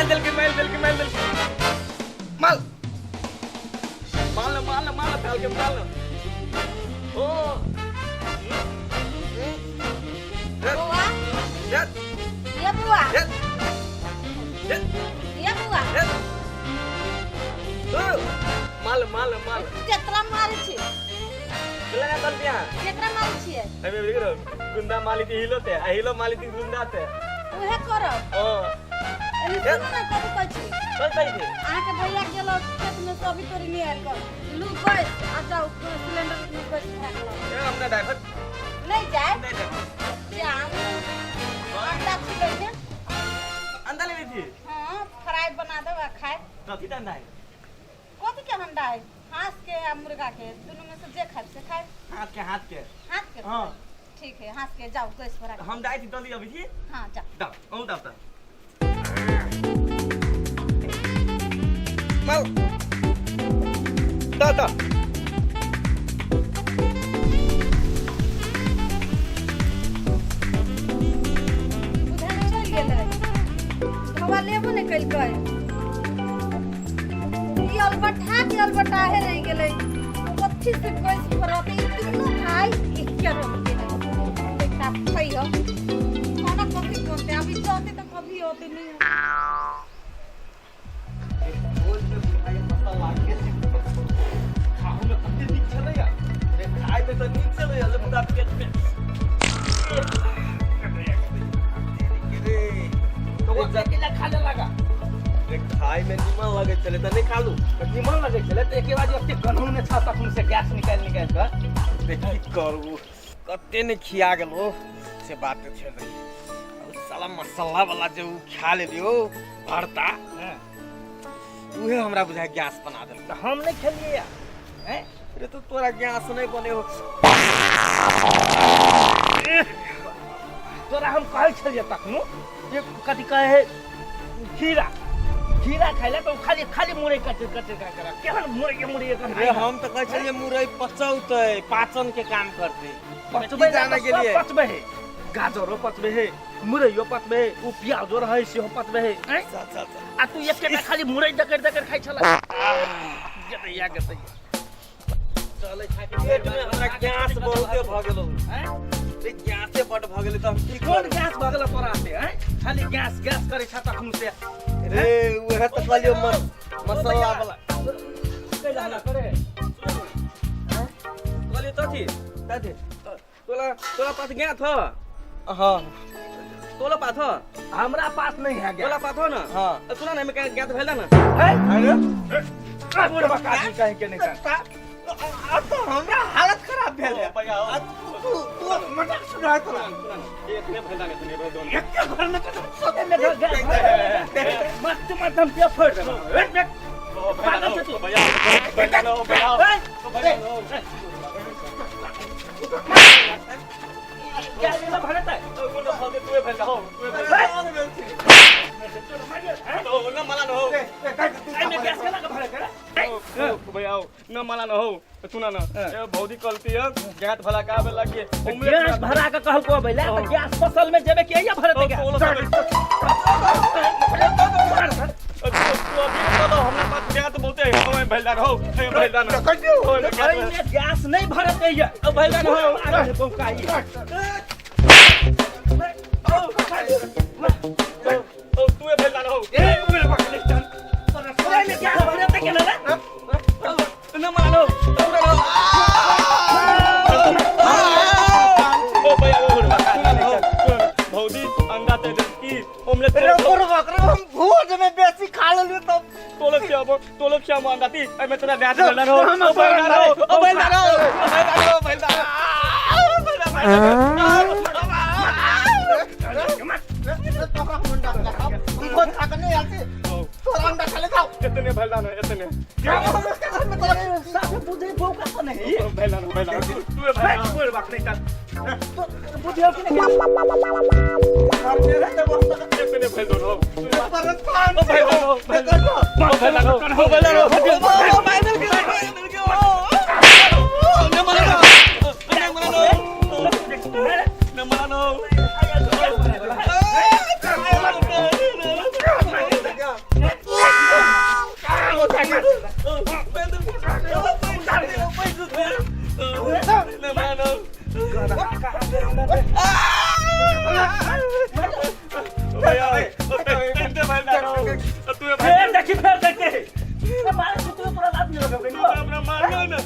मार देलकै, मार देलकै, मार देलकै। मार, मार ना, मार ना, मार ना, फैल के मार ना। ओ बौआ, ये बौआ, ये बौआ। माल माल माल। केकरा मारै छी? लगा दल पिया। केकरा मारै छियै? अबे देखो, गुंडा माली थी हिलो ते, आ हिलो माली थी गुंडा ते। उहे करब। ओ एने सुनू ने, कथी कहै छी? चल सही थी। अहाँके भैया गेलो खेत में सब्जी तोड़ी नहीं आयल कर लू गैस आ जाओ, सिलेंडर में गैस भरा के लाओ। ए, हमने ड्राइवर नहीं जाए। नहीं ड्राइवर। जे हम अंडा छिलै ने। अंडा लेने थी। हाँ, फ्राई बना देब आ खाए। कथी त अंडा है? कथी के अंडा है? हाथ के आ मुर्गा के, दुनू में से जे खाए से खाए। हाथ के, हाथ के। हाथ के। हाँ। ठीक है, हाथ के। जाओ, गैस भरा के। हम जाए थी जल्दी अभी थी। हाँ, जाओ। दाओ, औ दाओ त माल ता ता। उधर चलि गेलै, हवा लेबो नहि केलकै। ई अलबट्ठा के अलबट्टाहे रहि गेलै। कथी से गैस भरत? ई दुनू भाइ एके रंग के है। एकटा खैह खाना, कभी बनतै? अभी जते तऽ कभी होते नहीं। खाहु में कते नीक छलैया रे, खाय में तऽ नीक छलैया, ले मुदा पेट में रे। तो वो अकेला खा ले लगा। रे, खाय में निमन लगै छलै तऽ नहि खालू। तऽ निमन लगै छलै तऽ एके बार एते गन्हौने छह तखन से गैस निकालि निकालि कऽ? रे, की करू, कते ने खिया गेलो से बात छलै। ओ साला मसाला वाला जे उ खा लेलियो भरता, उहे हमरा बुझाय गैस बना देलक। तऽ हम नहि खेलियै या हैं? रे, तो तोरा गैस नहीं बने हो। तोरा हम कहै छलियै तखनो जे कथी कहै है, खीरा, खीरा खाइ लए, तऽ ओ खाली खाली मुरई कचर कचर कर, केहन मुरई के मुरई एखन। रे, हम तऽ कहै छलियै मुरई पचौतै, पाचन के काम करतै। पचबै की जाने तऽ गेलियै? सब पचबै है, गाजरो पचबै है, मुरैयो पचबै है, ओ प्याजो रहै सेहो पचबै है, आँय? चल चल चल। आ तू एकेटा खाली मुरई दकड़ दकड़ खाइ छला। गदैया गदैया चलै खाके पेट में हमरा गैस बहुते भऽ गेलौ। आँय? रे, गैसे बड भऽ गेलै तऽ हम की कोन करू? गैस भऽ गेल तोरा से, आँय? खाली गैस गैस करै छ तखन से। रे, उहे तऽ कहलियौ मसाला वाला। कैला हल्ला करे? कहलियौ तथी कथी? तोला तोला पास गैस ह? हाँ। तोला पास ह? हमरा पास नहीं है तोला गैस। पास हो ना? हाँ। सुना ना, एमे गैस भेल ना? है बुढ़वा काजी कहीं के नहीं कर। अब तो हमरा हालत खराब भेल है। आ तू तू मजाक सुना तोरा। एतने भेल ना, एतने भेल दोन। एके घर में कसम सोते में गैस मस्त मत, हम पे फोड़ देबो। पागल छे तू। भैया, भैया, भैया। गैस में भरत है। तू भेल हो, तू भेल हो न, मला न हो। एमे गैस केना के भरत है? भैया न, मला न हो। सुना न, ए भौजी कहलती है गैस भला का बेला के गैस भरा के कहलको भैला तऽ गैस फसल में जेबे के या भरत गैस? तू अभी बोलो, हमरा पास गैस बहुते है। ओए भैला हो, ए भैला न, एमे गैस नहीं भरत है। ओ भैला न हो। अरे बौकाई। ओ तू भैला न हो। ए उमेर पकड़ चल, एमे गैस भरत के ना? न, मला न हो, तू न हो। ओ भैया, ओ सुना न हो। भौजी अंडा ते की ऑमलेट? रे बुढ़वा, हम भोज में बेसी खा लेलियो तब। तोलक खियाबो, तोलक खियाबो अंडा ती, एमे तोरा गैस भैला न हो। ओ भैला न हो, ओ भैला न हो, ओ भैला न हो, भैला तोरा हम अंडा खाओ, हम भोज खा के नहीं आयल छी। तोरा अंडा खा ले, खाओ। इतने भैला न, इतने। हम के घर में तोरा साफे बुझे बौका तो नहीं। भैला न, भैला न, तू भैला न। बोल बात नहीं कर तो बुझे कि नहीं? घर में रहते वक्त इतने भैला न हो। परेशान। ओ भैला न हो, भैला न हो, भैला न हो, भैला न हो। ओ भाई मिल गया, भाई मिल गया। ओ न मला न, न मला न, न मला न। फेर देखी फेर देखते है मारे तू तोरा लात नहीं लगेगा। हमरा मारलो ना,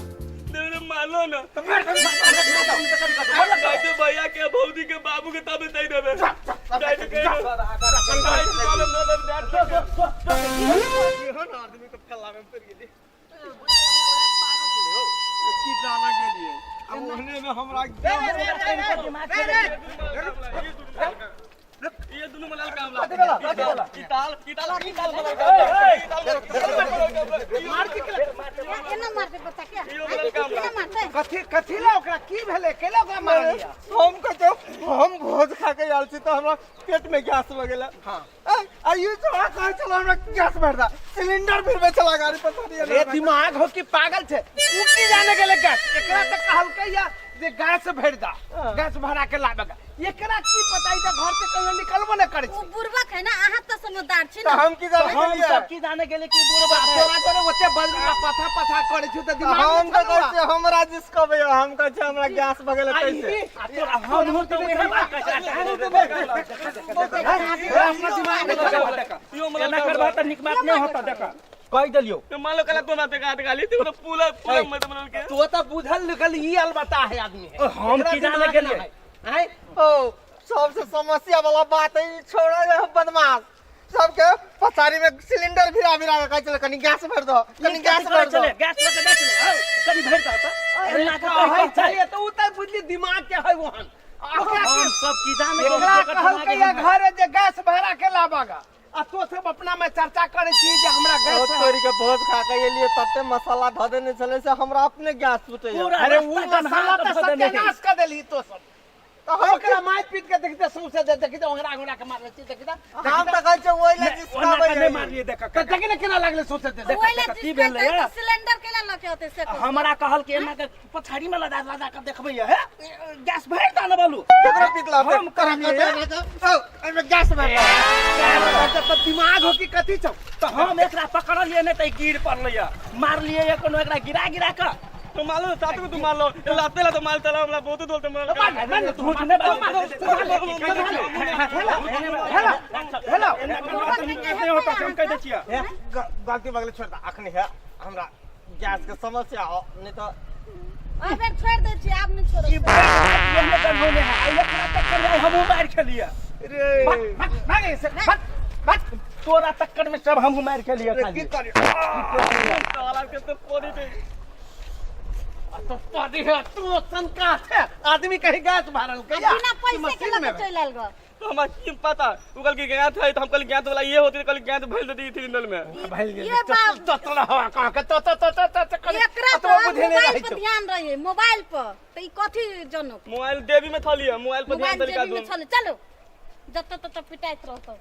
देवरे मारलो ना। दादू भैया के भौजी के बाबू के तब दे देबे। दादू के आदमी के फैलावे में पड़ गेली की जाना गेलिए अब ओहने में हमरा ये दुनु मलाल काम ला। कथी भेला कथी भेला? किताल किताल किताल मलाल मार के केला? एना मारते बच्चा के इहो मलाल काम ला। एना मारते। कथी कथी ला ओकरा की भेलै? केला ओकरा मारलिया? हम कहते हम भोज खा के आयल छी तऽ हमरा पेट में गैस भऽ गेल। हाँ। आ ई छोड़ा कहै छल हमरा गैस भरि दा, सिलेंडर भिरबै छला गाड़ी पर थोड़ी। रे दिमाग हो कि पागल छै? उ की जाने गेलै गैस? एकरा तऽ कहलकै या जे गैस भरि दा, गैस भरा के लाबेगा। एकरा की पता, ई तऽ घर से कहियो निकलबो नहि करै ओ छै। बुड़बक है ना, अहाँ तऽ समझदार छी तऽ ना। हम की जाने हम गेलियै? सब की जाने गेले कि बुढ़बा है। तोरा तोरे ओते बजरा पथा पथा करै छै तऽ दिमाग हम नहि तऽ छलौ। कहै छियै हमरा जिसकबै, हम कहै छियै हमरा गैस भऽ गेलै कैसे? आ तोरा हम तो उहे बात कहै छै। अपना दिमाग नहि छलौ। यो मलाल एना करबा तऽ नीक बात नहि होता, देख कहि देलियौ। मान लो कला तो ना देखा गाली तो पूरा पूरा मत मलाल के। तो तऽ बुझल लिखल ई अलबता है आदमी है। ओ, हम एकरा की जाने दिमाग गेलियै? नहि है। आँय? ओ सबसे समस्या वाला बात है ई छोड़ा रे बदमाश सबके पछाड़ी में सिलेंडर भिरा भिरा के कहै छलै कनी गैस भरि दो, कनी गैस भरि दो। चले गैस लऽ के नहि चले हौ, कनि भरि दह तऽ। एना के कहै कहै छै। छलियै तऽ उ तऽ बुझली दिमाग के है ओहन। ओकरा हम की सब की जाने गेलियै एकरा एकर दिमाग कहलकै एहन है। घरे जे गैस भरा के लाबगा, आ तो सब अपना में चर्चा करै छी जे हमरा गैस है। तोरी के भोज खा के एलियै तते मसाला धऽ देने छलै से हमरा अपने गैस फूटैया। पूरा अरे उ रास्ता मसाला गन्हा तऽ कऽ धऽ देने है। सत्यानाश कऽ देलही तो सब। तऽ हम ओकरा मारि पीट के देखते सौंसे दे देखते ओंगरा ओंगरा के मारले छी देखते। हम तऽ कहै छियै ओहि लए नहि, ओना जिसकाबै के नहि मारलियै देख। तऽ देखी ने केना लागलै सौंसे दे। ओहि लए की जिसके भेलै तऽ या? सिलेंडर केला लऽ के औतै से कहू। हमरा कहल कि एना के पछाड़ी में लदा लदा के देखबै हे, गैस भरि दा ने बोलू। केकरो पीत लाबतै? हम कहलियै एहिमे गैस भरि दो। तऽ दिमाग हो कि कथी छौ? तऽ हम एकरा पकड़लियै नहि तऽ ई गिर पड़लै या मारलियै या कोनो एकरा गिरा गिरा के। तो मारलो साथ को, तू मारलो लाते लाते मार चला हमरा बहुत बोलते मलाल। झूठ नहि बाजू। हेलो हेलो नहि होता, हम कहि दै छियै। गलती भऽ गेलै, छोड़ दे। अखनी है हमरा गैस के समस्या हो, नहीं तऽ एहि बेर छोड़ि दै छी, आब नहि छोड़ब। ई बात गन्हौने है, आ एकरा टक्कर में हमहूँ मारि खेलियै। रे भाग भाग ऐसे, भाग भाग। तोरा टक्कर में सब हमहूँ मारि खेलियै रे खाली। की करी? साला के तो पोरी दे। तो पदी है तू शंका छै आदमी कहीं गैस भरल आ बिना पैसे के लऽ के चलि आयल गऽ। तो हमरा की पता, उ कहल कि ज्ञात है, तो हम कहल ज्ञात वाला ये होती, कहल ज्ञात भइल देती सिलेंडर में। ये बाप तो तो हवा कहाँ के तो तो तो तो तो एकरा तो पर बुझे नहीं मोबाइल रहै पर छौ। ध्यान रहे, मोबाइल पर तऽ ई कथी जनक? मोबाइल देवी में थलिए, मोबाइल पर ध्यान मोबाइल तरीका जेबी में दूं। छलै, चलो जतऽ ततऽ पिटाइत रहतौ।